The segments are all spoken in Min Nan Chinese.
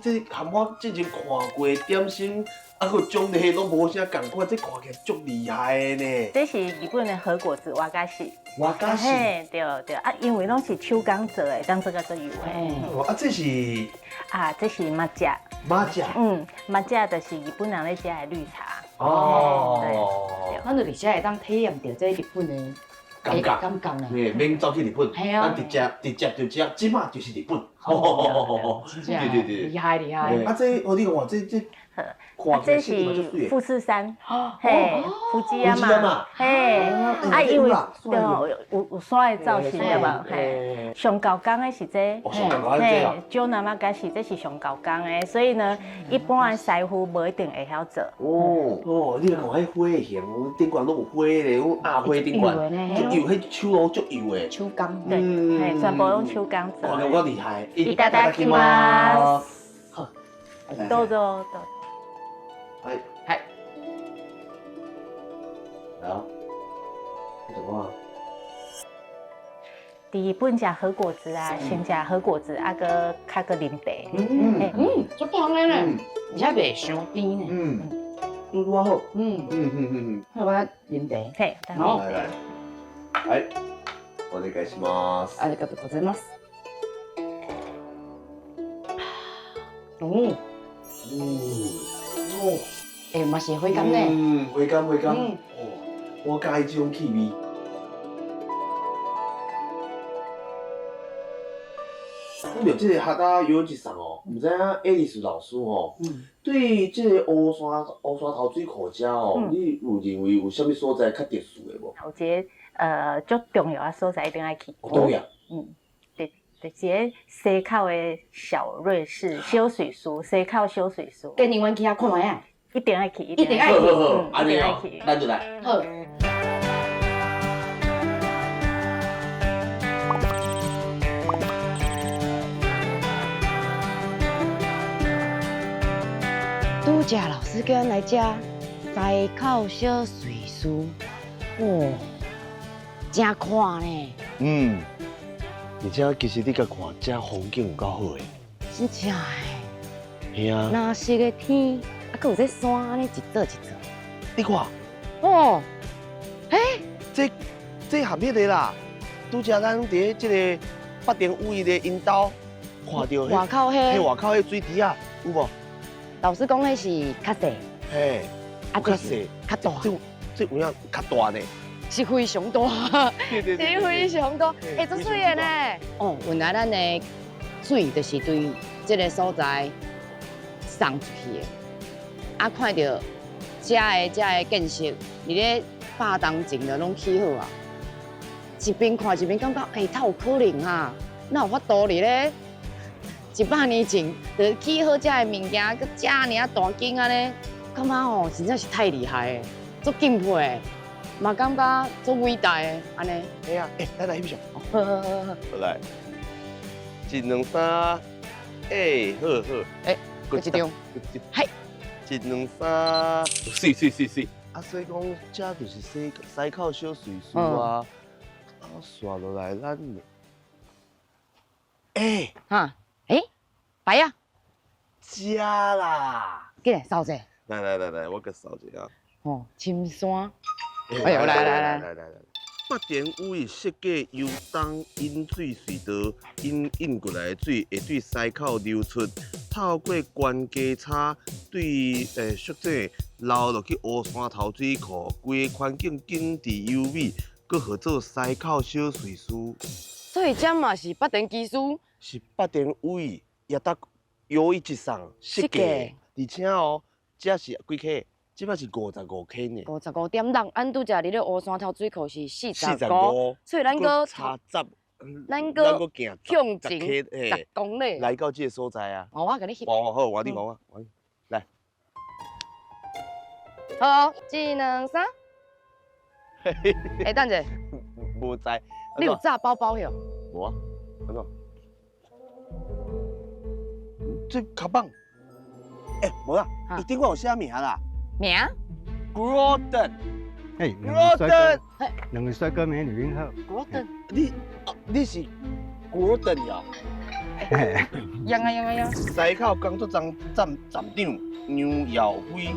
這含我之前看過的點心，啊，閣種類攏無啥仝款，這看起來足厲害的呢。這是日本的和果子，和菓子。和菓子。嘿，對對，啊，因為攏是手工做的，當做較足油的。啊，這是。啊，這是抹茶。抹茶。嗯，抹茶就是日本人咧食的綠茶。哦。對。咱就佇遮會當體驗著這日本的感覺，感覺呢。嘿，免走去日本，咱直接直接就這，這馬就是日本。對對對，厲害厲害。啊，這我你看，這這。啊，這是富士山，嘿，富士山嘛，嘿，啊，因為對哦，有山的造型對無？嘿，上厚工的是這，嘿，石南馬該是這是上厚工的，所以呢，一般的師傅無一定會曉做。哦哦，你來看彼花的形，頂懸攏有花咧，有鴨花頂懸，足油，彼手攏足油的。手工，對，嘿，全部攏手工做。看夠厲害。いただきます。どうぞ。はい。はい。來啊！你怎麼？佇日本食和果子啊，先食和果子，啊，閣較閣啉茶。嗯嗯，足香的呢，而且袂傷甜呢。嗯，拄拄好。好，我啉茶。嘿，好。來來。はい。お願いします。ありがとうございます。嗯。嗯。哦。欸，嘛是回甘呢。嗯，回甘回甘。哦，我佮意這種氣味。講著這個哈達有一送哦，毋知影愛麗絲老師吼，對這個烏山頭水庫遮哦，你有認為有啥物所在較特殊的無？有一個足重要的所在一定愛去。佗位啊？嗯，就是佇西口的小瑞士小瑞士，西口小瑞士。建議阮去遐看覓啊？一定愛去，一定愛去，一定愛去，咱就來。好。拄才老師叫咱來遮西口小瑞士，哇，真闊呢。嗯，而且其實你共看，遮風景有夠好的。真正的。是啊。藍色的天。啊，閣有這山按呢一座一座。你看。哦。欸。這含彼個啦，拄才咱佇咧這個北田有伊的𪜶兜看著外口彼，外口彼水池仔，有無？老師講彼是較細。嘿。啊，較細，較大。這有影較大呢。是非常大。是非常大。欸，足媠的呢。哦，原來咱的水就是對這個所在送出去的。啊，看著遮的建設，佇咧百冬前就攏起好啊。一邊看一邊感覺，欸，哪有可能啊？哪有法度佇咧100年前就起好遮的物件，閣遮爾仔大間按呢？感覺吼，真正是太厲害的，足敬佩的，嘛感覺足偉大的按呢。嘿啊，欸，咱來翕相。好好好好。來，一兩三，欸，好好。欸，閣一張。嘿。一兩三，媠媠媠媠。啊，所以講，這就是西口小瑞士啊。啊，紲落來咱，欸，哈，欸，白啊，遮啦。過來掃者。來來來來，我閣掃一下。哦，深山。哎呦，來來來來來來。北田有伊設計由東引水隧道引引過來的水，會對西口流出，透過關家差對蓄水流落去烏山頭水庫，規个環境景緻優美，閣號做西口小瑞士。所以這嘛是北田技師？是北田有伊也得有伊一送設計，而且哦，這是幾 K？這擺是55 K 呢。55.6，按拄才佇咧烏山頭水庫是四十五，所以咱閣差十，咱閣向前10公里。來到這個所在啊。哦，我共你翕。哦，好，我你講啊，來。好，一兩三。欸，等者。無知。你有炸包包喲？無啊，按怎？這較棒。欸，無啦，伊頂懸有寫名啦。名？Gordon。哎，Gordon。兩位帥哥美女您好。 Gordon。你是 Gordon 呀？用啊用啊用。西口工作站站站长杨耀辉，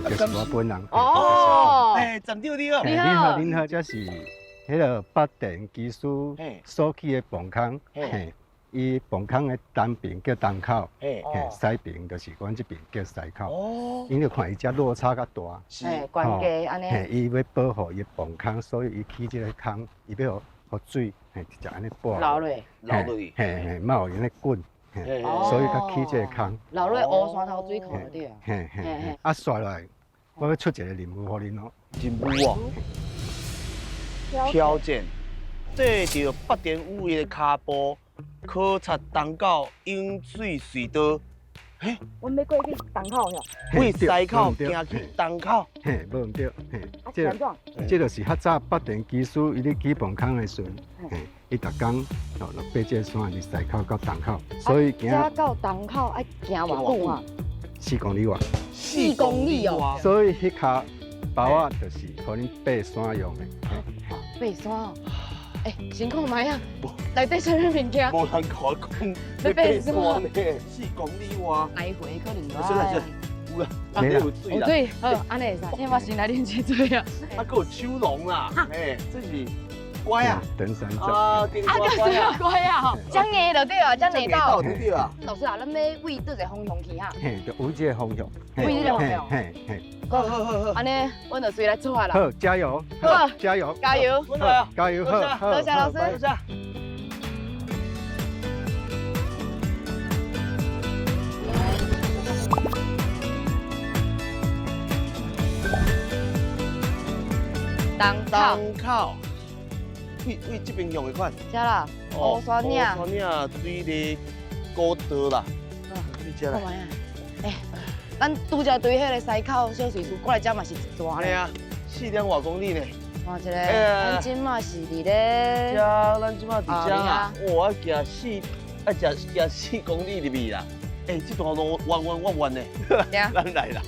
就是我本人。哦，哎，站长你好。你好，你好，这是彼个北田技师所起的磅空，嘿，伊磅空的东边叫东口，嘿，西边就是阮这边叫西口。哦，因为看伊遮落差较大，是，悬低按呢。嘿，伊欲保护伊的磅空，所以伊起这个空，伊欲予予水，嘿，直接按呢泼。流落，流落去。嘿嘿，莫予伊按呢滚。所以才起这个空。流落乌山头水库对啊。嘿嘿嘿，啊，煞落来，我欲出一个任务予恁哦。任务哦。挑战，缀著北田五的跤步，考察东口引水隧道。嘿，阮欲过去东口哟。对西口行去东口。嘿，无毋对。嘿，这这就是较早北田技师伊咧起磅空的时阵，嘿，伊逐工哦，爬这个山伫西口到东口，所以行。这到东口爱行偌久啊？4公里外。4公里哦。所以彼跤包仔就是予恁爬山用的。爬山哦，欸，辛苦觅啊！内底啥物物件？无人甲我讲，欲爬山呢，4公里外。来回可能。是啦是啦，有啦，有水啦。有水，好，按呢会使。听我先来啉一水啊。啊，阁有手龙啦，嘿，这是乖啊。登山杖。啊，登山拐啊，拐啊，吼，遮硬就对啊，遮硬到。对啊。老师啊，咱欲对佗一个方向去哈？嘿，就往这个方向。对这个方向。嘿嘿。好好好好。按呢，阮就随来出发啦。好，加油！好，加油！加油！加油！好，多谢老师。多谢。东口。东口。对对这边用的款。遮啦，乌山岭。乌山岭水利古道啦。对遮啦。欸，咱拄才对彼个西口小水库过来遮嘛是一段咧。啊，4点外公里呢。看一下，咱这马是伫咧。遮，咱这马伫遮啊。哇，爱行4公里入去啦。欸，这段路弯弯弯弯呢。对。咱来啦。